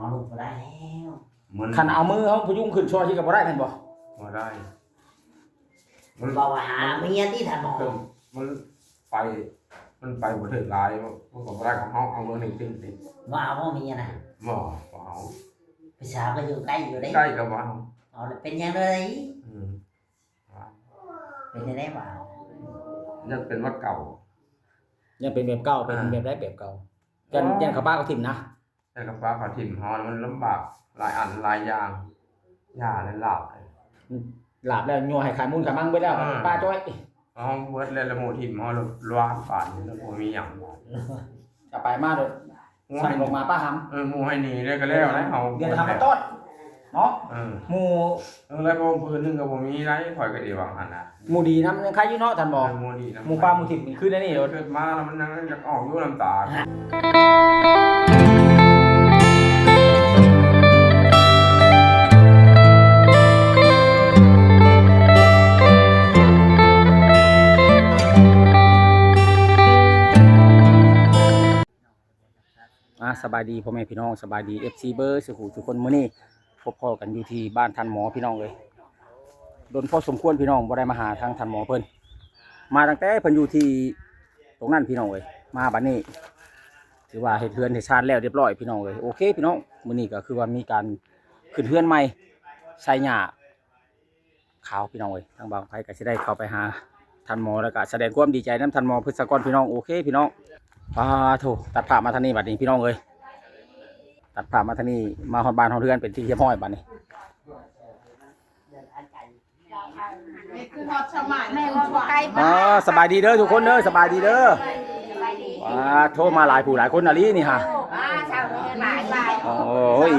ເອົາລົງບໍ່ໄດ້ແລ້ວ. ມັນ ຄັນເອົາມືເຮົາພະຍຸງຂຶ້ນຊ່ອຍຊິກໍບໍ່ໄດ້ແມ່ນບໍ່? ບໍ່ໄດ້. ມັນ ເວົ້າວ່າຫາເມຍຕິທ່ານໝໍ. ມັນໄປ ມັນໄປບໍ່ຖືກຫຼາຍ ມັນກໍບໍ່ໄດ້ຂອງເຮົາ. ເອົາເບິ່ງນີ້ຕື່ມຕິ. ບໍ່ເອົາບໍ່ເມຍນະ? ບໍ່ ບໍ່ເອົາ. ຜູ້ສາວກໍຢູ່ໃກ້ຢູ່ເດ້. ໃກ້ກໍບໍ່ເອົາ. ເອົາແລ້ວເປັນຫຍັງເລີຍ? ອືມ ເປັນຈັ່ງໃດຫວາ? ຍັງເປັນຫວັດເກົ່າ. ຍັງເປັນແບບເກົ່າ. ເປັນ ອ່າ ແບບໃດແບບເກົ່າ? ຢ້ານ ອໍ ຢ້ານເຂົາປະເຂົາຖິ້ມນະ? ແຕ່ກໍປະເຂົາຖິ້ມເຮົາ ມັນລຳບາກຫຼາຍອັນຫຼາຍຢ່າງ. ຢ່າແລ້ວ ລາບ ລາບແລ້ວ ຍົວໃຫ້ຂາຍມູນຂາຍມັງເບິດແລ້ວ ອ່າ ປະຈ້ອຍ ເຮົາເບິດແລ້ວ ລະໝູ່ຖິ້ມເຮົາ ລະຫວານປານນີ້ ລະບໍ່ມີຫຍັງ. ຈະໄປມາໂດດ ໂອ້ຍ ສັ່ງລົງມາປະຫຳ. ເອີ ໝູ່ໃຫ້ໜີເລີຍກໍແລ້ວແຫຼະ ເຮົາ ເດືອນທຳມາຕອດເນາະ. ເອີ ໝູ່ ເອີ ແລ້ວກໍພື້ນໜຶ່ງກໍບໍ່ມີໄດ໋ ຂ້ອຍກໍດີວ່າຫັ້ນນະ. ໝູ່ດີນຳຍັງໄຄຢູ່ເນາະທ່ານໝໍ. ເອີ ໝູ່ດີນຳ. ໝູ່ປ່າໝູ່ຖິ້ມນີ້ຄືແນວນີ້ໂດດ. ເກີດມາແລ້ວມັນຍັງຢາກອອກຢູ່ນ້ຳຕາ. ອ່າ ສະບາຍດີພໍ່ແມ່ພີ່ນ້ອງ ສະບາຍດີເອັຟຊີເບິດສູ່ຜູ້ສູ່ຄົນ. ມື້ນີ້ພົບພໍ້ກັນຢູ່ທີ່ບ້ານທ່ານໝໍພີ່ນ້ອງເອີຍ. ດົນພໍສົມຄວນພີ່ນ້ອງບໍ່ໄດ້ມາຫາທາງທ່ານໝໍເພິ່ນ ມາຕັ້ງແຕ່ເພິ່ນຢູ່ທີ່ຕົງນັ້ນພີ່ນ້ອງເອີຍ. ມາບັດນີ້ຖືວ່າເຮັດເຮືອນເຮັດຊານແລ້ວຮຽບຮ້ອຍພີ່ນ້ອງເອີຍ. ໂອເຄພີ່ນ້ອງ ມື້ນີ້ກໍຄືວ່າມີການຂຶ້ນເຮືອນໃໝ່ ໃສ່ຫຍ້າ ຂາວພີ່ນ້ອງເອີຍ. ທາງບ່າວໄພກໍຊິໄດ້ເຂົ້າໄປຫາທ່ານໝໍ ແລ້ວກໍສະແດງຄວາມດີໃຈນຳທ່ານໝໍເພິ່ນສາກ່ອນພີ່ນ້ອງ. ໂອເຄພີ່ນ້ອງ. ປາໂທ້ ຕັດພາບມາທາງນີ້ບັດນີ້ພີ່ນ້ອງເອີຍ. ຕັດພາບມາທາງນີ້ ມາຮອດບ້ານຮອດເຮືອນເປັນທີ່ຮຽບຮ້ອຍບັດນີ້. ນີ້ຄືຮອດສະໝາຍ ແມ່ນບໍ່ໄກ. ອ່າ ສະບາຍດີເດີທຸກຄົນເດີ ສະບາຍດີເດີ. ປາໂທ້ ມາຫຼາຍຜູ້ຫຼາຍຄົນອີ່ຫຼີນີ້ຫາ. ໂອ້ຍ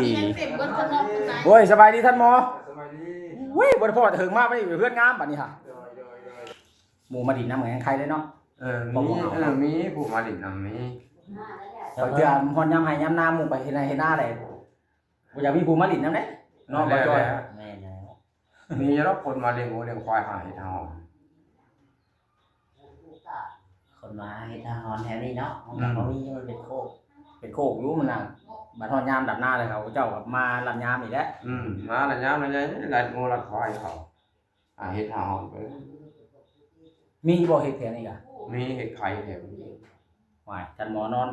ໂອ້ຍ ສະບາຍດີທ່ານໝໍ. ສະບາຍດີ. ອຸ້ຍ ບໍ່ໄດ້ພໍ້ແຕ່ເຫິງມາ ໄປເຮືອນງາມບັດນີ້ຫາ. ໂດຍ ໂດຍ ໂດຍ. ໝູ່ມາດິນນຳກໍຍັງໄຄເລີຍເນາະ. ເອີ ມີ ເອີ ມີຜູ້ມາດິນນຳ ມີ. ບາງເທື່ອຮອດຍາມໄຮ່ຍາມນາ ໝູ່ໄປເຮັດໄຮ່ເຮັດນາແລ້ວ ບໍ່ຢາກມີຜູ້ມາຫຼິ້ນນຳເດ້ເນາະ ແມ່ນແລ້ວ ບໍ່ຈ້ອຍ. ແມ່ນແລ້ວ ມີຢູ່ດອກຄົນມາລ້ຽງງົວລ້ຽງຄວາຍ ຫາເຫັດຫາຫອມ. ຄົນມາເຮັດຫາຫອມແຖວນີ້ເນາະ ມັນກໍ ອືມ ບໍ່ມີ ມັນເປັນໂຄກ ເປັນໂຄກຢູ່ ມັນນະ. ບັດຮອດຍາມດຳນາແລ້ວ ເຂົາເຈົ້າກໍມາລັດຍາມນີ້ແຫຼະ. ອືມ ມາລັດຍາມ ລັດຍາມ ລັດງົວລັດຄວາຍເຂົາ ຫາເຫັດຫາຫອມໄປ. ມີຢູ່ບໍ່ເຫັດແຖວນີ້ກະ? ມີ ເຫັດໄຂ່ແຖວນີ້. ຫວາຍ ທ່ານໝໍນອນ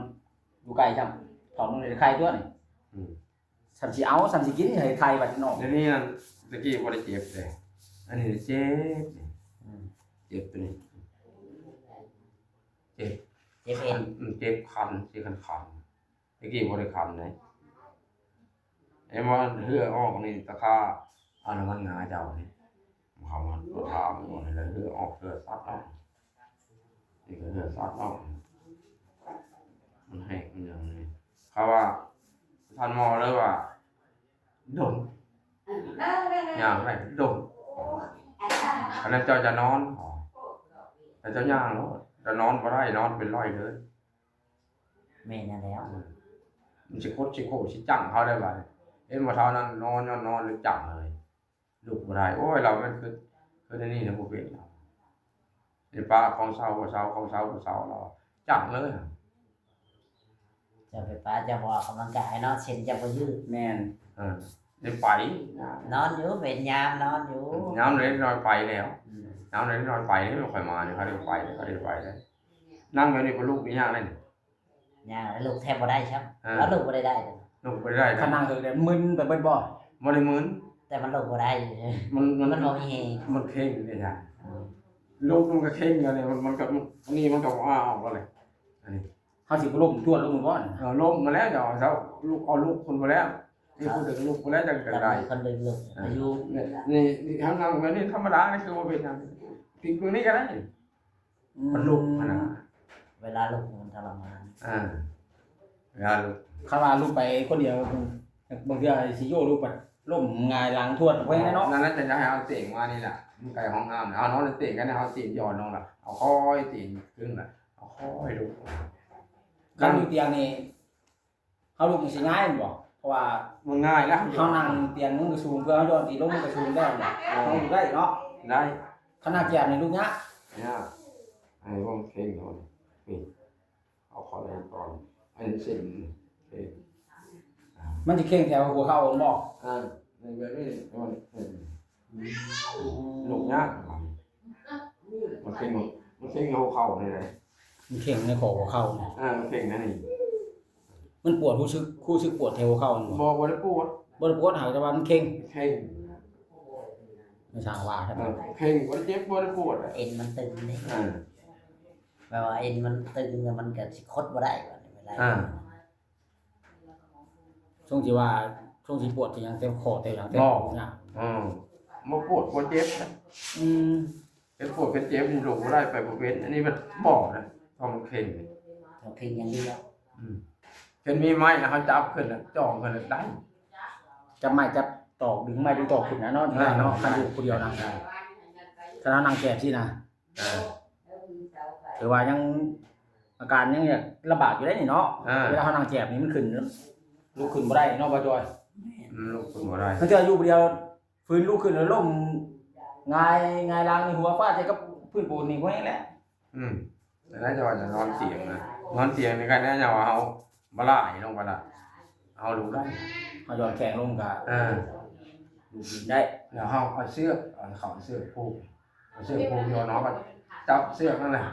ຢູ່ໃກ້ຊ້ຳ ເຖົ້າໜຶ່ງໄດ້ໄຂ່ຕົວນີ້. ອືມ ສ່ຳຊິເອົາ ສ່ຳຊິກິນ ເຫັດໄຂ່ບັດນອກ. ດຽວນີ້ນັ້ນ ແຕ່ກີ້ບໍ່ໄດ້ເຈັບເດ້ ອັນນີ້ເຈັບ. ອືມ ເຈັບຕົວນີ້ ເຈັບ ເຈັບເອັນ. ອືມ ເຈັບຄັນ ຊິຄັນໆ. ແຕ່ກີ້ບໍ່ໄດ້ຄັນເດ້ ເຫັນບໍ່? ເຫື່ອອອກນີ້ ຕາຂ້າອະນາມັນງາເຈົ້ານີ້ ເຂົາມາຖາມວ່າເຫື່ອອອກ ເຫື່ອສັດອອກ ນີ້ກໍເຫື່ອສັດອອກ ມັນແຫ້ງ ມັນຫຍັງນີ້. ເຂົາວ່າ ທ່ານໝໍເລີຍວ່າດົນ ຍ່າງໄດ້ດົນ ອັນນັ້ນເຈົ້າຈະນອນ ແລ້ວເຈົ້າຍ່າງໂລດ ເຈົ້ານອນບໍ່ໄດ້ ນອນເປັນຮ້ອຍເດີ. ແມ່ນນັ້ນແຫຼ້ວ ມັນຊິຄົດຊິໂຄຊິຈັ້ງເຮົາໄດ້ບາດນີ້. ເຫັນບໍ່ ເທົ່ານັ້ນນອນ ນອນ ນອນ ຈັ້ງເລີຍ ລຸກບໍ່ໄດ້. ໂອ້ຍ ລາວແມ່ນຄື ຄືແນວນີ້ນະ ບໍ່ເປັນ ໄດ້ປະຂອງເຊົາບໍ່ເຊົາ ຂອງເຊົາບໍ່ເຊົາ ລາວຈັ້ງເລີຍ. ເຈົ້າໄປປະ ເຈົ້າບໍ່ອອກກຳລັງກາຍເນາະ ເສັ້ນເຈົ້າບໍ່ຍືດ. ແມ່ນ ເອີ ໄດ້ໄປ ນອນຢູ່ ເປັນຍາມນອນຢູ່ ຍາມເລັກນ້ອຍໄປແລ້ວ. ອືມ ຍາມເລັກນ້ອຍໄປແລ້ວ ຂ້ອຍມານີ້ ເຂົາໄດ້ໄປ ເຂົາໄດ້ໄປແລ້ວ. ນັ່ງແບບນີ້ບໍ່ລຸກນີ້ຍາກເດ້ ຍ່າງແລ້ວລຸກແທບບໍ່ໄດ້ຊ້ຳ. ເອີ ແລ້ວລຸກບໍ່ໄດ້ ໄດ້ ລຸກບໍ່ໄດ້ ຄັນນັ່ງເຖິງໄດ້ມຶນໄປເບິດບໍ່? ບໍ່ໄດ້ມຶນ ແຕ່ມັນລຸກບໍ່ໄດ້ ມັນ ມັນ ມັນບໍ່ມີແຮງ ມັນເຄັ່ງເດ້. ອືມ ລຸກມັນກໍເຄັ່ງຢູ່ນີ້ ມັນ ມັນກໍ ອັນນີ້ມັນກໍບໍ່ອາອອກແລ້ວແຫຼະ ອັນນີ້. ເຮົາຊິບໍ່ລົ້ມທວດລົງບໍ່? ເອີ ລົ້ມມາແລ້ວ ເຈົ້າ ເຈົ້າລຸກ ເອົາລຸກພຸ້ນບໍ່ແລ້ວ ນີ້ ຄັບ ຜູ້ດຶງລຸກພຸ້ນແລ້ວ ຈັ່ງ ຈັ່ງໄດ້ ຄັນດຶງລຸກ ເອີ ຢູ່ ນີ້ ນີ້ ນີ້ ທາງຫຼັງແບບນີ້ທຳມະດາ ນີ້ຄືບໍ່ເປັນຫຍັງ ພິກເບິ່ງນີ້ກໍໄດ້. ອືມ ມັນລຸກຫັ້ນນະ ເວລາລຸກມັນທະລະມານ. ເອີ ເວລາລຸກ ຄັນວ່າລຸກໄປຄົນດຽວ ບາງເທື່ອຊິໂຍກລົງໄປລົ້ມຫງາຍຫຼັງທວດໄປເນາະ. ນັ້ນແຫຼະ ຈະໃຫ້ເອົາຕີນມານີ້ແຫຼະ ມັນໃກ້ຫ້ອງນ້ຳ ເອົານອນຕີນກັນ ເອົາຕີນຫຍໍ້ລົງລະ ເອົາຄ່ອຍຕີນຂຶ້ນລະ ເອົາຄ່ອຍລົງ. ຄັນຢູ່ຕຽງນີ້ ເຮົາລຸກນີ້ຊິງ່າຍແມ່ນບໍ່? ເພາະວ່າມັນງ່າຍແລ້ວ ເຮົານັ່ງຕຽງມັນກໍສູງ ເພື່ອເຮົາຢ່ອນຕີນລົງມັນກໍສູງແລ້ວ. ເອີ ເຮົາຢູ່ໄດ້ເນາະ ໄດ້. ຄັນນັ່ງຕຽງນີ້ລຸກຍາກ ຍາກ. ອັນນີ້ບໍ່ເຄັ່ງເນາະ ນີ້ ເອົາເຂົ້າໄດ້ກ່ອນ ອັນນີ້ເສັ້ນ ເອີ ອ່າ ມັນຊິເຄັ່ງແຖວຫົວເຂົ່າຫັ້ນບໍ່? ອ່າ ໃນແບບນີ້ ເອີ ອືມ ລົງຍາກ ມັນເຄັ່ງ ມັນເຄັ່ງຫົວເຂົ່ານີ້ແຫຼະ ມັນເຄັ່ງໃນຂໍ້ຫົວເຂົ່ານີ້ ເອີ ມັນເຄັ່ງໃນນີ້ ມັນປວດ ຮູ້ສຶກ ຮູ້ສຶກປວດແຖວຫົວເຂົ່ານີ້ບໍ່? ບໍ່ ບໍ່ໄດ້ປວດ ບໍ່ໄດ້ປວດ ຫາກແຕ່ວ່າມັນເຄັ່ງ ເຄັ່ງ ມັນຊ່າງວ່າ ເອີ ເຄັ່ງ ບໍ່ໄດ້ເຈັບ ບໍ່ໄດ້ປວດ ເອັນມັນຕຶງເດ້ ເອີ ແບບວ່າເອັນມັນຕຶງ ແລ້ວມັນກໍຊິຄົດບໍ່ໄດ້ ເວລາ ອ່າ ຊ່ວງທີ່ວ່າ ຊ່ວງທີ່ປວດທີ່ຫຍັງ ແຕ່ຂໍ້ແຕ່ຫຍັງ ແຕ່ ບໍ່ ຫຍັງ ອືມ ບໍ່ປວດບໍ່ເຈັບນະ ອືມ ເປັນປວດເປັນເຈັບນີ້ ລຸກບໍ່ໄດ້ ໄປບໍ່ເປັນ ອັນນີ້ມັນບໍ່ນະ ເພາະມັນເຄັ່ງ ເຄັ່ງຢ່າງດຽວ ອືມ ເຫັນມີໄມ້ນະ ເຮົາຈັບຂຶ້ນນະ ຈ່ອງຂຶ້ນນະ ໄດ້ ຈັບໄມ້ຈັບຕອກ ດຶງໄມ້ດຶງຕອກຂຶ້ນນະເນາະ ໄດ້ເນາະ ຄັນຢູ່ຜູ້ດຽວນະ ໄດ້ ຄັນເຮົານັ່ງແກບຊີ້ນະ ອ່າ ຖືວ່າຍັງ ອາການຍັງຢາກລຳບາກຢູ່ເດ້ນີ້ເນາະ ອ່າ ເວລາເຮົານັ່ງແຈບນີ້ມັນຂຶ້ນ ລຸກຂຶ້ນບໍ່ໄດ້ເນາະ ບ່າວຈອຍ ແມ່ນ ລຸກຂຶ້ນບໍ່ໄດ້ ຄັນເທື່ອຢູ່ຜູ້ດຽວ ຟື້ນລຸກຂຶ້ນແລ້ວລົ້ມ ຫງາຍ ຫງາຍຫຼັງນີ້ ຫົວຟາດໃສ່ກັບພື້ນປູນນີ້ ບໍ່ແຮງແຫຼະ ອືມ ແຕ່ຈະວ່າຈະນອນຕຽງນະ ນອນຕຽງນີ້ ຄັນແນ່ວ່າເຮົາ ບໍ່ຫຼາຍລົງໄປລະ ເຮົາລຸກໄດ້ ເຮົາຢ່ອນແຂ້ງລົງກະ ເອີ ລຸກໄດ້ ແລ້ວເຮົາເອົາເຊືອກ ເອົາເຂົ້າເຊືອກຜູກ ເອົາເຊືອກຜູກຢູ່ເນາະ ກໍຈັບເຊືອກນັ້ນແຫຼະ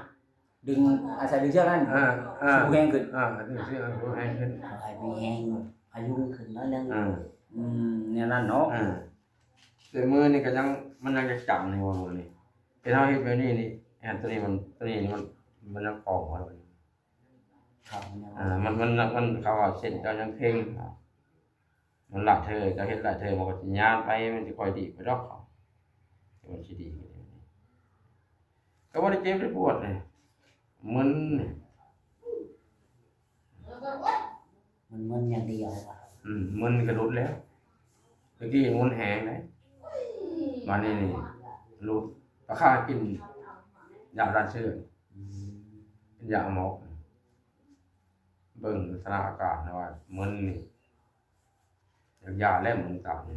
ດຶງ ອາໄສດຶງເຊືອກນັ້ນ ເອີ ເອີ ໃຫ້ແຮງຂຶ້ນ ເອີ ດຶງເຊືອກໃຫ້ແຮງຂຶ້ນ ໃຫ້ມີແຮງພະຍຸງຂຶ້ນໜ້ອຍໜຶ່ງ ເອີ ອືມ ແນວນັ້ນເນາະ ເອີ ແຕ່ມືນີ້ກໍຍັງ ມັນຍັງຈະຈຳນີ້ວ່າມືນີ້ ເຮັດ ເຮົາເຮັດແບບນີ້ນີ້ ແອນໂຕນີ້ມັນ ໂຕນີ້ມັນ ມັນຍັງຄອງເຮົາ ເຂົາຍັງ ອ່າ ມັນ ມັນ ມັນ ເຂົາວ່າເສັ້ນເຈົ້າຍັງເຄັ່ງ ມັນຫຼາຍເທື່ອ ເຈົ້າເຮັດຫຼາຍເທື່ອ ມັນກໍຊິຍານໄປ ມັນຊິຄ່ອຍດີໄປດອກ ມັນຊິດີ ກໍບໍ່ໄດ້ເຈັບໄດ້ປວດເດ້ ມຶນ ມັນມຶນຢ່າງດຽວ ອືມ ມຶນກໍຫຼຸດແລ້ວ ຕະກີ້ມຶນແຮງເດ້ ບາດນີ້ນີ້ຫຼຸດ ປາຄາກິນຢາຕ້ານເຊື້ອ ອືມ ກິນຢາໝໍ ເບິ່ງລັກສະນະອາການວ່າມຶນນີ້ ຢາກຢາແລ້ວມຶນຕັບນີ້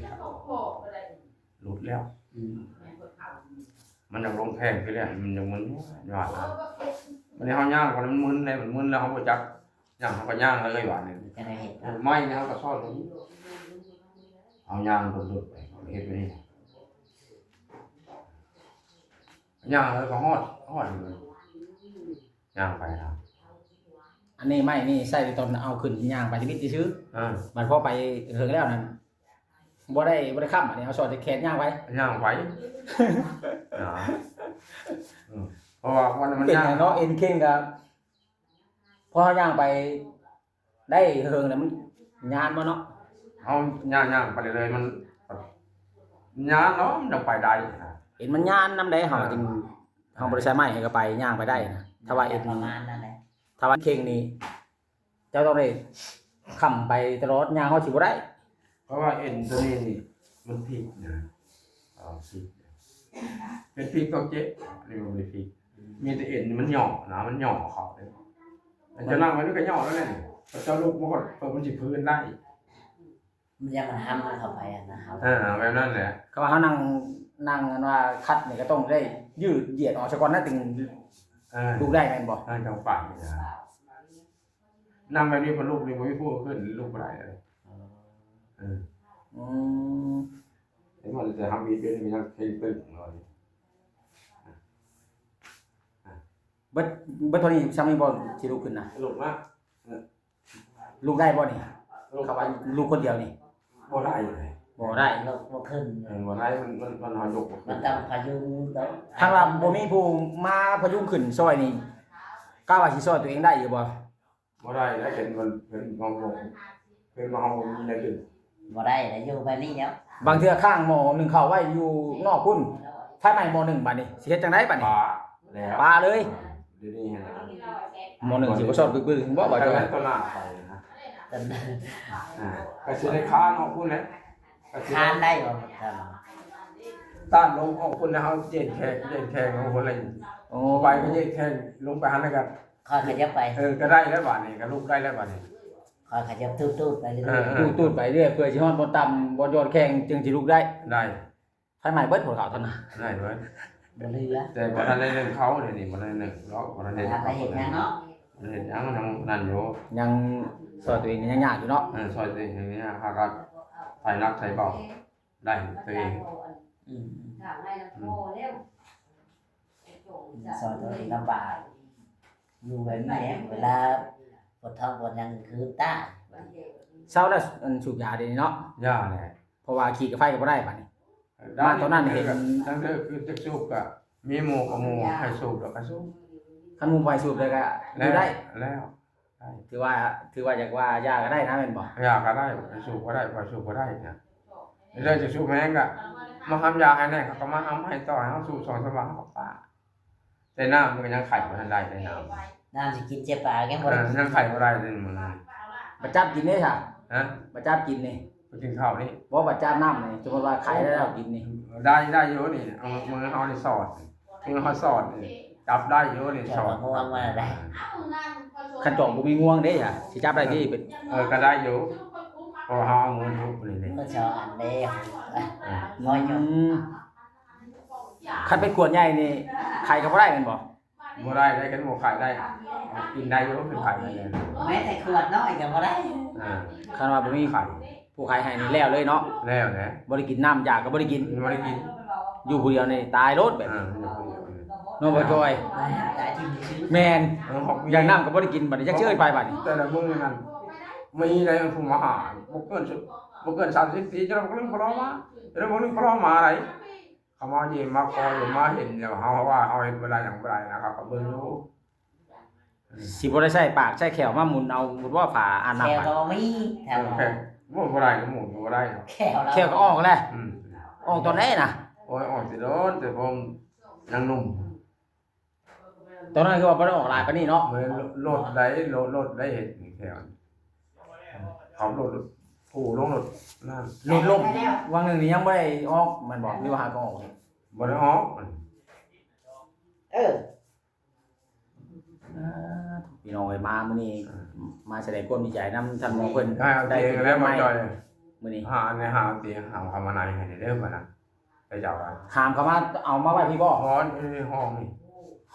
ຫຼຸດແລ້ວ ອືມ ມັນຍັງລົງແຂງຄືແລ້ວ ມັນຍັງມຶນຍາດ ບາດນີ້ເຮົາຍ່າງໄປແລ້ວມັນມຶນເດ້ ມັນມຶນແລ້ວເຮົາບໍ່ຈັກ ຍ່າງ ເຮົາກໍຍ່າງເລີຍບາດນີ້ ຈະໄດ້ເຮັດ ເອີ ໄມ້ນີ້ເຮົາກໍຊອດເລີຍ ເຮົາຍ່າງດົນໆໄປ ເຮັດໄປນີ້ ຍ່າງແລ້ວກໍຮອດ ຮອດເລີຍ ຍ່າງໄປນະ ອັນນີ້ໄມ້ນີ້ໃຊ້ແຕ່ຕອນເອົາຂຶ້ນຍ່າງໄປທຳອິດຊື່ໆ ອ່າ ບັດພໍໄປເຖິງແລ້ວນັ້ນ ບໍ່ໄດ້ ບໍ່ໄດ້ຄ້ຳ ອັນນີ້ເຮົາສອດແຕ່ແຂນຍ່າງໄປ ຍ່າງໄປ ອ່າ ເອີ ເພາະວ່າມັນ ມັນ ເປັນຫຍັງເນາະ ເອັນເຄັ່ງກໍ ພໍເຮົາຍ່າງໄປໄດ້ເຫິງແລ້ວ ມັນຍານບໍ່ເນາະ ເຮົາຍ່າງ ຍ່າງໄປເລື້ອຍໆ ມັນຍານເນາະ ມັນຈັ່ງໄປໄດ້ນະ ເອັນມັນຍານນຳໃດ ເຮົາ ອ່າ ຈຶ່ງ ເຮົາບໍ່ໄດ້ໃຊ້ໄມ້ໃຫ້ກໍໄປ ຍ່າງໄປໄດ້ນະ ຖ້າວ່າເອັນ ປະມານນັ້ນແຫຼະ ຖ້າວ່າເຄັ່ງນີ້ ເຈົ້າຕ້ອງໄດ້ຄ້ຳໄປຕະຫຼອດ ຍ່າງຮອດຊິບໍ່ໄດ້ ເພາະວ່າເອັນຕົວນີ້ນີ້ມັນພິກນະ ເອີ ພິກ ເປັນພິກຕ້ອງເຈັບ ອັນນີ້ມັນບໍ່ໄດ້ພິກ ມີແຕ່ເອັນນີ້ມັນຫຍໍ້ນະ ມັນຫຍໍ້ເຂົ້າເດ້ ເຈົ້ານັ່ງໄວ້ນີ້ກໍຫຍໍ້ແລ້ວນີ້ ເຈົ້າລຸກມາກໍ ມັນຊິຟື້ນໄດ້ ມັນ ຢ່າມັນຫ້ຳມັນເຂົ້າໄປຫັ້ນນະ ເຮົາ ເອີ ແບບນັ້ນແຫຼະ ກໍວ່າເຮົານັ່ງ ນັ່ງອັນວ່າຂັດນີ້ກໍຕ້ອງໄດ້ຍືດຢຽດອອກຊະກ່ອນນະ ຈຶ່ງ ເອີ ລຸກໄດ້ແມ່ນບໍ່? ເອີ ຈັ່ງໄປນະ ນັ່ງແບບນີ້ ເພິ່ນລຸກນີ້ ບໍ່ມີຜູ້ຂຶ້ນ ລຸກບໍ່ໄດ້ເລີຍ ເອີ ອືມ ເຫັນບໍ່? ແຕ່ເຮົາມີເປັນ ມີນັກເຄັ່ງຕຶງເນາະ ເບິດ ເບິດເທົ່ານີ້ ຊ່ຳນີ້ບໍ່ ຊິລຸກຂຶ້ນນະ ລຸກມາ ເອີ ລູກໄດ້ບໍ່ນີ້? ລູກ ເຂົາວ່າລູກຄົນດຽວນີ້ ບໍ່ໄດ້ເລີຍ ບໍ່ໄດ້ ເອີ ບໍ່ຂຶ້ນ ເອີ ບໍ່ໄດ້ ມັນ ມັນ ມັນເຮົາຍົກບໍ່ຂຶ້ນ ມັນຕ້ອງພະຍຸງ ຄັນວ່າບໍ່ມີຜູ້ມາພະຍຸງຂຶ້ນຊ່ອຍນີ້ ກະວ່າຊິຊ່ອຍຕົວເອງໄດ້ຢູ່ບໍ່? ບໍ່ໄດ້ແລ້ວ ເປັນ ເປັນ ເປັນເຮົາບໍ່ມີແນວດຶງ ບໍ່ໄດ້ແລ້ວ ຢູ່ແບບນີ້ແລ້ວ ບາງເທື່ອຄ້າງໝໍ້ໜຶ້ງເຂົ້າໄວ້ຢູ່ນອກພຸ້ນ ໄຟໄໝ້ໝໍ້ໜຶ້ງ ບາດນີ້ຊິເຮັດຈັ່ງໃດບາດນີ້? ປະ ແລ້ວ ປະເລີຍ ອ່າ ດຽວນີ້ຫັ້ນນະ ໝໍ້ໜຶ້ງຊິບໍ່ຊອດບຶກໆ ບໍ່ ບໍ່ຈອຍ ຕໍ່ໜ້າໄປນະ ອ່າ ກໍຊິໄດ້ຄານອອກພຸ້ນແຫຼະ ຄານໄດ້ບໍ່? ຕ້ານລົງອອກພຸ້ນແລ້ວ ເຮົາເຈນແຂງ ເຈນແຂງອອກພຸ້ນແລ້ວ ໂອ້ ໄປກໍເຈນແຂງລົງໄປຫັ້ນແລ້ວກໍ ຄ່ອຍຂະຫຍັບໄປ ເອີ ກໍໄດ້ແລ້ວບາດນີ້ ກໍລຸກໄດ້ແລ້ວບາດນີ້ ຄ່ອຍຂະຫຍັບຕູດໆໄປເລື້ອຍໆ ເອີ ຕູດໆໄປເລື້ອຍ ເພື່ອຊິຮອດບ່ອນຕ່ຳ ບ່ອນຢ່ອນແຂງ ຈຶ່ງຊິລຸກໄດ້ ໄດ້ ໄຟໄໝ້ເບິດພວກເຂົາຕອນນັ້ນ ໄດ້ເບິດ ບໍ່ເຫຼືອ ແຕ່ບໍ່ທັນໄດ້ໜຶ້ງເຂົ້າ ດຽວນີ້ບໍ່ທັນໄດ້ໜຶ້ງເນາະ ບໍ່ທັນໄດ້ ບໍ່ທັນໄດ້ເຮັດຫຍັງເນາະ ເຮັດຫຍັງ ຍັງນັ້ນຢູ່ ຍັງຊ່ອຍຕົວເອງຍັງຍາກຢູ່ເນາະ. ເອີ ຊ່ອຍຕົວເອງຍັງຍາກ ຫາກໍໃສ່ໜັກໃສ່ເບົາໄດ້ຕົວເອງ. ອືມ ອືມ ຊ່ອຍຕົວເອງລຳບາກ ຢູ່ແບບນີ້ແຫຼະ ເວລາປວດທ້ອງປວດຫຍັງຄືຕາຍ. ເຊົາແລ້ວ ອັນ ສູບຢາດຽວນີ້ເນາະ? ຢາແຫຼະ ເພາະວ່າຂີ່ກັບໃຜກໍບໍ່ໄດ້ບາດນີ້. ມາຕອນນັ້ນເຫັນ ທາງເດີຄືຈັກສູບກໍມີໝູ່ກັບໝູ່ໃຫ້ສູບແລ້ວກໍສູບ ຄັນໝູ່ບໍ່ໃຫ້ສູບແລ້ວກໍຢູ່ໄດ້ ແລ້ວ ໄດ້ ຖືວ່າ ຖືວ່າຢາກວ່າຢາກໍໄດ້ນະ ແມ່ນບໍ່? ຢາກໍໄດ້ ໃຫ້ສູບກໍໄດ້ ບໍ່ໃຫ້ສູບກໍໄດ້ນະ. ເລີຍຈະສູບແຮງກໍມາຫ້ຳຢາໃຫ້ແດ່ ເຂົາກໍມາຫ້ຳໃຫ້ ຕໍ່ໃຫ້ເຮົາສູບສອງສາມບາດ ເຮົາກໍປະ. ແຕ່ນ້ຳມັນກໍຍັງໄຂບໍ່ທັນໄດ້ເດ້ ນ້ຳ ນ້ຳຊິກິນເຈັບປາກຍັງບໍ່ໄດ້ກິນ ເອີ ຍັງໄຂບໍ່ໄດ້ເດ້ມື້ນີ້. ບັດຈັບກິນເດ້ຊະ? ຮະ? ບັດຈັບກິນນີ້ ໄປກິນເຂົ້ານີ້ ບໍ່ ບັດຈັບນ້ຳນີ້ ສົມມຸດວ່າໄຂແລ້ວກິນນີ້ ໄດ້ ໄດ້ຢູ່ນີ້. ເອົາມືເຮົານີ້ສອດ ມືເຮົາສອດນີ້ ຈັບໄດ້ຢູ່ນີ້ ສອດ ສອດງ່ວງມາໄດ້. ຄັນຈອກບໍ່ມີງ່ວງເດ້ຊະ ຊິຈັບໄດ້ຕິ? ເອີ ກໍໄດ້ຢູ່ ເພາະວ່າເຮົາເອົາມືທຸບນີ້ເດ້ ເອີ ສອງອັນເດ້ ເອີ ງໍຢູ່. ອືມ ຄັນເປັນຂວດໃຫຍ່ນີ້ ໃຜກໍບໍ່ໄດ້ແມ່ນບໍ່? ບໍ່ໄດ້ເດ້ ຄັນບໍ່ຂາຍໄດ້ ກິນໄດ້ຢູ່ ຄືຂາຍໄດ້. ແມ້ແຕ່ຂວດນ້ອຍກໍບໍ່ໄດ້. ອ່າ ຄັນວ່າບໍ່ມີຜູ້ຂາຍໃຫ້ນີ້ແລ້ວເລີຍເນາະ. ແລ້ວແຫຼະ ບໍ່ໄດ້ກິນນ້ຳຢາກໍບໍ່ໄດ້ກິນ ບໍ່ໄດ້ກິນ ຢູ່ຜູ້ດຽວນີ້ຕາຍໂລດແບບນີ້. ອ່າ ຢູ່ຜູ້ດຽວນີ້ ເນາະ ບໍ່ຈ່ອຍ ຕາຍຖິ້ມຊື່ໆ. ແມ່ນ ເອີ ຢາກນ້ຳກໍບໍ່ໄດ້ກິນ ບັດນີ້ຈັກຊິເອີ້ນໃຜບາດນີ້. ແຕ່ລະມື້ນັ້ນມີໄດ້ຜູ້ມາຫາ ບໍ່ເກີນ ບໍ່ເກີນສາມສິບປີ ຈະໄດ້ບໍ່ລຶ້ງປະລໍມາ ຈະໄດ້ບໍ່ນຶກປະລໍມາໄດ. ເຂົາມາເຢ້ມມາຄອຍມາເຫັນແລ້ວ ເຮົາວ່າເຮົາເຮັດບໍ່ໄດ້ຫຍັງບໍ່ໄດ້ນະ ເຂົາກໍເບິ່ງຢູ່. ຊິບໍ່ໄດ້ໃຊ້ປາກໃຊ້ແຂ້ວມາໝຸນເອົາ ໝຸນວ່າຝາອາບນ້ຳ ແຂ້ວກໍບໍ່ມີ ແຖວ ເອີ ແຂ້ວບໍ່ ບໍ່ໄດ້ ໝຸນກໍບໍ່ໄດ້ດອກ ແຂ້ວ ແຂ້ວກໍອອກແຫຼະ. ອືມ ອອກຕອນໃດນະ? ໂອ້ຍ ອອກແຕ່ດົນ ແຕ່ຜົມຍັງໜຸ່ມ. ຕອນນັ້ນຄືວ່າບໍ່ໄດ້ອອກຫຼາຍປານນີ້ເນາະ. ບໍ່ໄດ້ ລົດໄດ້ ລົດ ລົດໄດ້ເຮັດແຖວ ຂັບລົດ ໂອ້ ລົງລົດນັ້ນ ລົດລົ້ມ ຫວ່າງໜຶ່ງນີ້ຍັງບໍ່ໄດ້ອອກແມ່ນບໍ່ ຫຼືວ່າຫາກໍອອກ? ບໍ່ໄດ້ອອກ. ເອີ ອ່າ ພີ່ນ້ອງເອີຍ ມາມື້ນີ້ ເອີ ມາສະແດງຄວາມດີໃຈນຳທ່ານໝໍເພິ່ນ ໄດ້ເປັນເຮືອນໃໝ່. ມື້ນີ້ຫາໃນຫາເຕີຍງຫາເຂົ້າມາໃນໃຫ້ເດີບັດນະ. ເຂົາເຈົ້າວ່າ ຫາມເຂົ້າມາ ເອົາມາໄວ້ພີ້ບໍ່? ຮ້ອນ ເອີ ຫ້ອງນີ້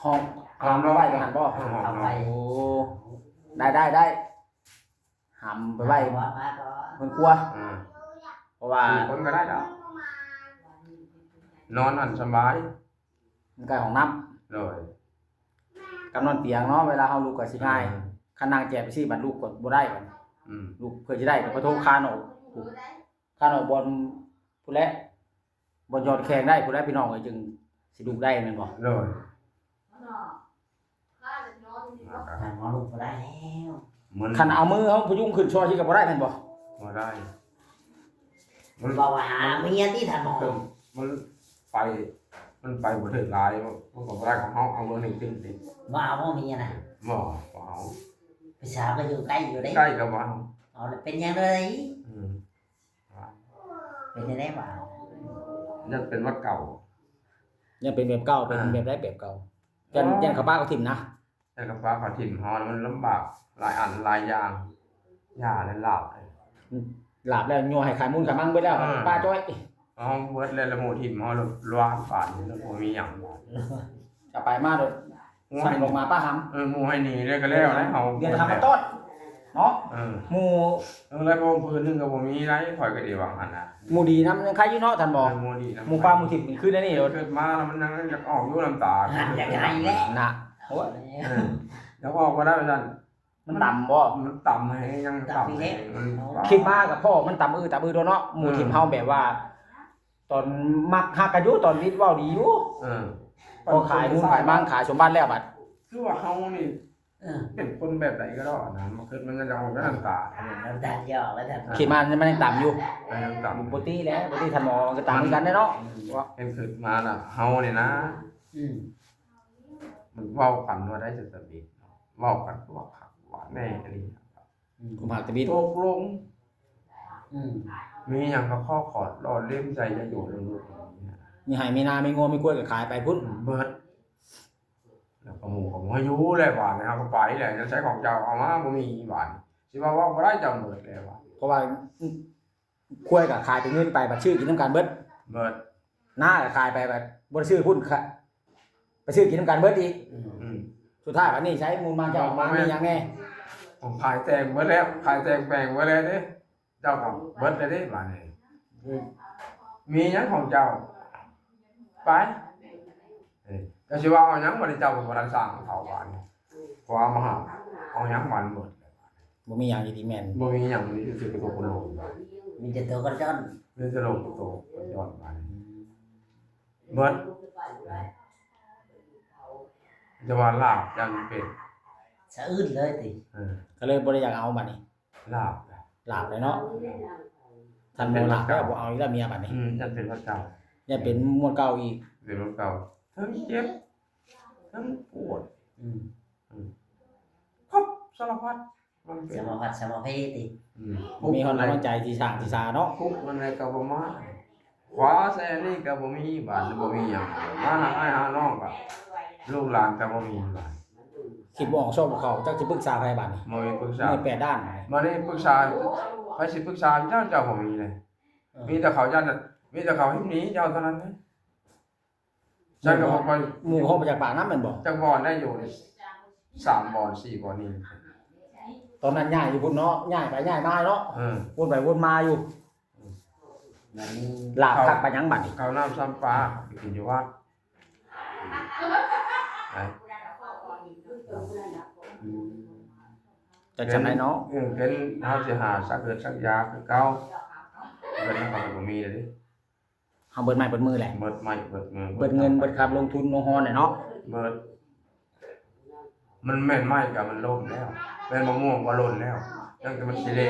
ຫ້ອງ ຫາມມາໄວ້ຢູ່ຫັ້ນບໍ່? ຫ້ອງ ຫ້ອງ ເອົາໄວ້ ໂອ້ ໄດ້ ໄດ້ ໄດ້ ຫາມໄປໄວ້ເຮືອນຄົວ ເອີ ເພາະວ່າ ສີ່ຄົນກໍໄດ້ດອກ ນອນຫັ້ນສະບາຍ ມັນໃກ້ຫ້ອງນ້ຳ ໂດຍ ກັບນອນຕຽງເນາະ ເວລາເຮົາລຸກກໍຊິງ່າຍ ເອີ ຄັນນັ່ງແຈບໄປຊີ້ບັດລຸກກໍບໍ່ໄດ້ບັດ ອືມ ລຸກເພື່ອຊິໄດ້ກໍໄປໂທຄານອກ ຄານອອກບ່ອນພຸ້ນແຫຼະ ບໍ່ຢອດແຂງໄດ້ພຸ້ນແຫຼະ ພີ່ນ້ອງເອີຍ ຈຶ່ງຊິລຸກໄດ້ແມ່ນບໍ່? ໂດຍ ທ່ານໝໍລຸກບໍ່ໄດ້ແລ້ວ ມັນ ຄັນເອົາມືເຮົາພະຍຸງຂຶ້ນຊ່ອຍຊິກໍບໍ່ໄດ້ແມ່ນບໍ່? ບໍ່ໄດ້ ມັນ ເວົ້າວ່າຫາເມຍຕິທ່ານໝໍ ມັນໄປ ມັນໄປບໍ່ເຖິງຫຼາຍ ມັນກໍບໍ່ໄດ້ຂອງເຮົາ ເອົາເບິ່ງນີ້ຂຶ້ນຕິ ບໍ່ເອົາບໍ່ເມຍນະ? ບໍ່ ບໍ່ເອົາ ຜູ້ສາວກໍຢູ່ໃກ້ຢູ່ເດ້ ໃກ້ກໍບໍ່ເອົາ ເອົາແລ້ວເປັນຫຍັງເລີຍ? ອືມ ເປັນຈັ່ງໃດຫວາ? ຍັງເປັນວັດເກົ່າ ຍັງເປັນແບບເກົ່າ ເປັນ ອ່າ ແບບໃດແບບເກົ່າ? ຢ້ານ ອໍ ຢ້ານເຂົາປະເຂົາຖິ້ມນະ ຢ້ານເຂົາປະເຂົາຖິ້ມເຮົາ ມັນລຳບາກຫຼາຍອັນຫຼາຍຢ່າງ ຢ່າແລ້ວລາບ ອືມ ລາບແລ້ວຍົວໃຫ້ຂາຍມູນຂາຍມັງເບິດແລ້ວ ອ່າ ປະຈ້ອຍ ເອົາເບິດແລ້ວ ແລ້ວໝູ່ຖິ້ມເຮົາລະ ລ້ານປານນີ້ ແລ້ວບໍ່ມີຫຍັງ ເອົາໄປມາໂດດ ໂອ້ຍ ສັ່ງອອກມາປະຫຳ ເອີ ໝູ່ໃຫ້ໜີເລີຍກໍແລ້ວແລ້ວ ເຮົາ ດຽວທຳມາຕ້ອນເນາະ ເອີ ໝູ່ ເອີ ແລ້ວກໍພື້ນໜຶ່ງກໍບໍ່ມີໄດ ຂ້ອຍກໍດີຫວັງຫັ້ນນະ ໝູ່ດີນຳຍັງໄຄຢູ່ເນາະທ່ານບໍ ເອີ ໝູ່ດີນຳ ໝູ່ປ່າໝູ່ຖິ້ມຄືແນວນີ້ໂດດ ເກີດມາແລ້ວມັນຍັງຢາກອອກຢູ່ນ້ຳຕາ ຫັ້ນຢາກໄຫ້ແຫຼະ ນະ ໂອ້ຍ ເອີ ຢາກອອກບໍ່ໄດ້ວ່າຊັ້ນ ມັນຕ່ຳບໍ່? ມັນຕ່ຳແຮງ ຍັງຕ່ຳແຮງ ມັນ ຄິດມາກໍພໍ້ ມັນຕ່ຳອື້ຕ່ຳອື້ໂດດເນາະ ໝູ່ ເອີ ຖິ້ມເຮົາແບບວ່າ ຕອນມັກຮັກກັນຢູ່ ຕອນດິດເວົ້າດີຢູ່ ເອີ ພໍຂາຍມູນຂາຍມັງ ຂາຍສົມບັດແລ້ວບັດ ຄືວ່າເຮົານີ້ ເອີ ເປັນຄົນແບບໃດກໍໄດ້ນະ ມາຄິດມັນກໍຈະອອກນ້ຳຕາ ນ້ຳຕາຈະອອກແລ້ວ ຄິດມາມັນຍັງຕ່ຳຢູ່ ເອີ ຍັງຕ່ຳ ບໍ່ຕິແຫຼະ ບໍ່ຕິທ່ານໝໍກໍຕ່າງຄືກັນເດ້ເນາະ ອືມ ເຫັນຄິດມານະ ເຮົານີ້ນະ ອືມ ມັນເວົ້າກັນວ່າໄດ້ສະຕິ ເວົ້າກັນຕົວະຄັກວ່າແນ່ອີ່ຫຼີ ອືມ ກຸມພາກະບິດ ຕົກລົງ ອືມ ມີຫຍັງກໍຂໍຂອດຫຼໍ່ເຫຼັ້ມໃສ່ ຢ່າຢູ່ນຳລູກ ມີໄຮ່ມີນາ ມີງົວມີຄວາຍກໍຂາຍໄປພຸ້ນ ເບິດ ແລ້ວກໍໝູ່ກໍບໍ່ໃຫ້ຢູ່ແລ້ວ ບາດນີ້ເຮົາກໍໄປແລ້ວ ຈະໃຊ້ຂອງເຈົ້າເອົາມາບໍ່ມີ ບາດນີ້ຊິວ່າເວົ້າບໍ່ໄດ້ ເຈົ້າເບິດແລ້ວ ເພາະວ່າ ຄວາຍກໍຂາຍເປັນເງິນໄປ ບັດຊື້ກິນນຳກັນເບິດ ເບິດ ນາກໍຂາຍໄປ ບັດບໍ່ໄດ້ຊື້ພຸ້ນ ໄປຊື້ກິນນຳກັນເບິດອີກ ອືມ ອືມ ສຸດທ້າຍບາດນີ້ໃຊ້ມູນມາເຈົ້າມາມີຫຍັງແດ່? ຂາຍແຕ່ງເບິດແລ້ວ ຂາຍແຕ່ງແປງເບິດແລ້ວເດ້ ເຈົ້າກໍເບິດແລ້ວເດ້ບາດນີ້ ມີຫຍັງຂອງເຈົ້າ ໄປ ເອີ ເຈົ້າຊິວ່າເອົາຫຍັງບາດນີ້ ເຈົ້າກໍບໍ່ທັນສ້າງເຂົາບາດນີ້ ຄວາມມາຫາ ເອົາຫຍັງມັນເບິດ ບໍ່ມີຫຍັງຢູ່ດີແມ່ນ ບໍ່ມີຫຍັງຢູ່ທີ່ກະທົບໂລກ ມີແຕ່ໂຕກັນຈ້ອນ ມີແຕ່ໂລກໂຕກັນຈ້ອນບາດນີ້ ເບິດ ຈະວ່າລາບຢ່າງເປັນ ສະອືດເລີຍຕິ ເອີ ກໍເລີຍບໍ່ໄດ້ຢາກເອົາບາດນີ້ ລາບ ລາບເລີຍເນາະ ທ່ານໝໍລາບແລ້ວບໍ່ເອົາອີກແລ້ວເມຍບາດນີ້ ອືມ ຢ້ານເປັນພະເຈົ້າ ຢ້ານເປັນໝວດເກົ່າອີກ ເປັນໝວດເກົ່າ ທັງເຈັບ ທັງປວດ ອືມ ອືມ ຄົບສາລະພັດ ມັນເປັນ ສາລະພັດສາລະເພຕິ ອືມ ບໍ່ມີຮອດກຳລັງໃຈທີ່ສ້າງທີ່ສາເນາະ ທຸກມັນໃດກໍບໍ່ມາ ຂວາໃສ່ອັນນີ້ກໍບໍ່ມີບາດ ບໍ່ມີຫຍັງ ມາຫາອ້າຍຫານ້ອງກໍລູກຫຼານກໍບໍ່ມີບາດ ຄິດບໍ່ອອກຊອກບໍ່ເຂົ້າ ຈັກຊິປຶກສາໃຜບາດນີ້ ບໍ່ມີປຶກສາ ເມື່ອຍແປດດ້ານ ບາດນີ້ປຶກສາ ໃຜຊິປຶກສາເຈົ້າ ເຈົ້າບໍ່ມີເລີຍ ເອີ ມີແຕ່ເຂົາຢ້ານ ມີແຕ່ເຂົາເຮັດໜີເຈົ້າເທົ່ານັ້ນເດ້ ຊັ້ນກໍບໍ່ໄປ ໝູ່ເຮົາໄປຈາກປາກນ້ຳແມ່ນບໍ່? ຈັກບ່ອນໄດ້ຢູ່ ສາມບ່ອນ ສີ່ບ່ອນນີ້ ຕອນນັ້ນຍ້າຍຢູ່ພຸ້ນເນາະ ຍ້າຍໄປຍ້າຍມາເນາະ ເອີ ວົນໄປວົນມາຢູ່ ອືມ ລາບຄັກປານຫຍັງບາດນີ້ ເຂົ້ານ້ຳຊຳປາ ໄປກິນຢູ່ວັດ ໄປ ອືມ ຈັກຈຳໄດ້ເນາະ ເອີ ເປັນ ເຮົາຊິຫາສັກເງິນສັກຢາຄືເກົ່າ ເງິນເຮົາກໍບໍ່ມີແລ້ວເດ້ ເຮົາເບິດໄມ້ເບິດມືແຫຼະ ເບິດໄມ້ເບິດມື ເບິດເງິນເບິດຄຳລົງທຶນລົງຮອນແຫຼະເນາະ ເບິດ ມັນແມ່ນໄມ້ກໍມັນລົ້ມແລ້ວ ແມ່ນມະມ່ວງກໍຫຼົ່ນແລ້ວ ຍັງແຕ່ມັນຊິເລະ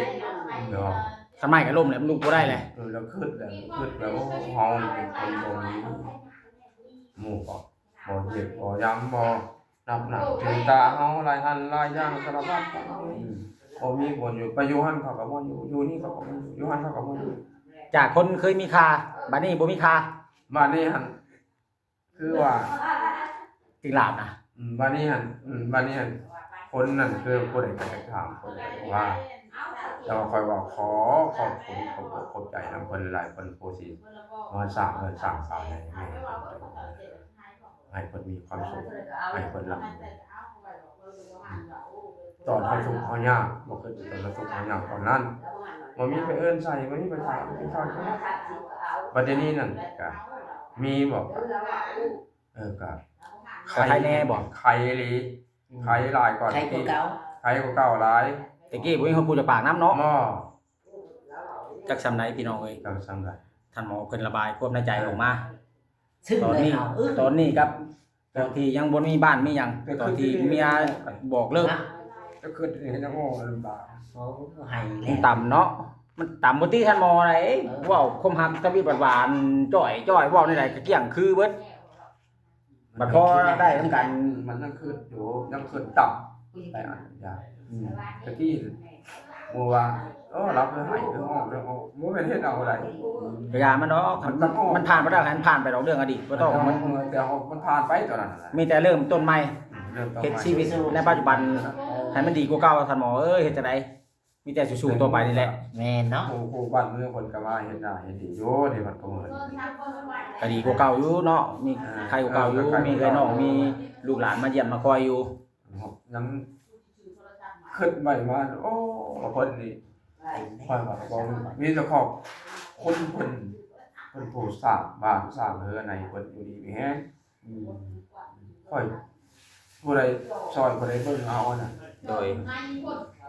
ເນາະ ຄັນໄມ້ກໍລົ້ມແລ້ວ ມັນລຸກບໍ່ໄດ້ແຫຼະ ເອີ ແລ້ວຄຶດແລ້ວ ຄຶດແລ້ວ ໂອ້ ເຮົາເປັນຄົນບໍ່ມີ ໝູ່ກໍບໍ່ຢຽບບໍ່ຢຳ ບໍ່ ນັບໜ້າຖືຕາເຮົາຫຼາຍອັນຫຼາຍຢ່າງສາລະພັດ ອືມ ບໍ່ມີບ່ອນຢູ່ ໄປຢູ່ຫັ້ນເຂົາກໍບໍ່ຢູ່ ຢູ່ນີ້ເຂົາກໍບໍ່ຢູ່ ຢູ່ຫັ້ນເຂົາກໍບໍ່ຢູ່ ຈາກຄົນເຄີຍມີຄ່າ ບັດນີ້ບໍ່ມີຄ່າ ບັດນີ້ຫັ້ນ ຄືວ່າ ຈິງຫຼາບນະ ອືມ ບັດນີ້ຫັ້ນ ອືມ ບັດນີ້ຫັ້ນ ຄົນນັ້ນຄືຜູ້ໃດກໍຢາກຖາມ ຄົນກໍຢາກວ່າ ແຕ່ວ່າຂ້ອຍວ່າຂໍຂອບຄຸນ ຂອບອົກຂອບໃຈນຳເພິ່ນຫຼາຍໆ ເພິ່ນຜູ້ທີ່ມາສ້າງເຮືອນສ້າງຊານໃຫ້ແມ່ ໃຫ້ເພິ່ນມີຄວາມສຸກ ໃຫ້ເພິ່ນລ່ຳ ຕອນເຮົາທຸກເຮົາຍາກ ບໍ່ຄືຕອນເຮົາທຸກເຮົາຍາກຕອນນັ້ນ ບໍ່ມີໃຜເອີ້ນໃສ່ ບໍ່ມີໃຜຖາມກິນເຂົ້າກິນນ້ຳ ບັດດຽວນີ້ນັ້ນກະມີບໍ ເອີ ກະໄຄ ກະໄຄແດ່ບໍ ໄຄອີ່ຫຼີ ອືມ ໄຄຫຼາຍກວ່າ ໄຄກວ່າເກົ່າ ໄຄກວ່າເກົ່າຫຼາຍ ແຕ່ກີ້ບໍ່ມີຄົນຜູ້ຈະປາກນຳເນາະ ບໍ່ ຈັກສ່ຳໃດພີ່ນ້ອງເອີຍ ຈັກສ່ຳໃດ ທ່ານໝໍເພິ່ນລະບາຍຄວາມໃນໃຈອອກມາ ເອີ ຕອນນີ້ ເອີ ຕອນນີ້ກັບຕອນທີ່ຍັງບໍ່ມີບ້ານມີຫຍັງ ຕອນທີ່ເມຍບອກເລີກ ຈະຄຶດເຮັດຫຍັງ ໂອ້ ລຳບາກ ໂອ້ ໄຫ້ແລ້ວ ມັນຕ່ຳເນາະ ມັນຕ່ຳບໍ່ຕິທ່ານໝໍໃດ ເອີ ເວົ້າຄວາມຮັກທະວີດຫວານໆ ຈ້ອຍຈ້ອຍ ເວົ້າແນວໃດກໍກ້ຽງຄືເບິດ ບັດພໍໄດ້ນຳກັນ ມັນຍັງຄຶດຢູ່ ຍັງຄຶດຕ່ຳ ໄດ້ອັນຍາກ ອືມ ຕະກີ້ໝູ່ວ່າ ເອີ ລາວຄືໄຫ້ຄືຮ້ອງ ຄືຮ້ອງ ບໍ່ແມ່ນເຮັດເອົາໃດ ກະຢ່າມັນດອກ ມັນ ມັນຜ່ານໄປແລ້ວ ໃຫ້ມັນຜ່ານໄປດອກ ເລື່ອງອະດີດ ບໍ່ຕ້ອງ ແຕ່ ມັນ ແຕ່ມັນຜ່ານໄປຕອນນັ້ນແຫຼະ ມີແຕ່ເລີ່ມຕົ້ນໃໝ່ ອືມ ເລີ່ມຕົ້ນໃໝ່ ເຮັດຊີວິດໃນປັດຈຸບັນ ເອີ ໃຫ້ມັນດີກວ່າເກົ່າ ທ່ານໝໍເອີຍ ເຮັດຈັ່ງໃດ ມີແຕ່ສູ້ໆຕໍ່ໄປນີ້ແຫຼະ ແມ່ນເນາະ ໂອ້ ໂອ້ ບ້ານເມືອງເພິ່ນກໍວ່າເຮັດໜ້າເຮັດດີຢູ່ ໃນວັດກໍເມີ ກໍດີກວ່າເກົ່າຢູ່ເນາະ ມີ ອ່າ ໄຄກວ່າເກົ່າຢູ່ ເອີ ກໍໄຄກວ່າເກົ່າ ມີເອື້ອຍນ້ອງ ມີລູກຫຼານມາຢ້ຽມມາຄອຍຢູ່ ຍັງຄິດໄວ້ວ່າ ໂອ້ ເພິ່ນນີ້ ຂ້ອຍວ່າບໍ່ມີແຕ່ຂອບຄຸນເພິ່ນ ເພິ່ນຜູ້ສ້າງບ້ານສ້າງເຮືອນໃຫ້ເພິ່ນຢູ່ດີມີແຮງ ອືມ ຂ້ອຍ ຜູ້ໃດຊ່ອຍ ຜູ້ໃດເບິ່ງເຮົາຫັ້ນນະ ໂດຍ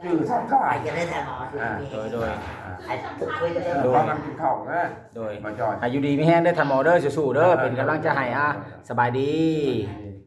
ຈື່ທາງການ ໄປກັນເລີຍທ່ານໝໍ ອ່າ ໂດຍ ໂດຍ ອ່າ ໃຫ້ທຸກຄົນເລີຍ ໂດຍ ພາກັນກິນເຂົ້າເດີ ໂດຍ ມາຈອຍ ໃຫ້ຢູ່ດີມີແຮງເດີທ່ານໝໍເດີ ສູ້ໆເດີ ເອີ ເປັນກຳລັງໃຈໃຫ້ ອ່າ ເອີ ສະບາຍດີ ສະບາຍດີ.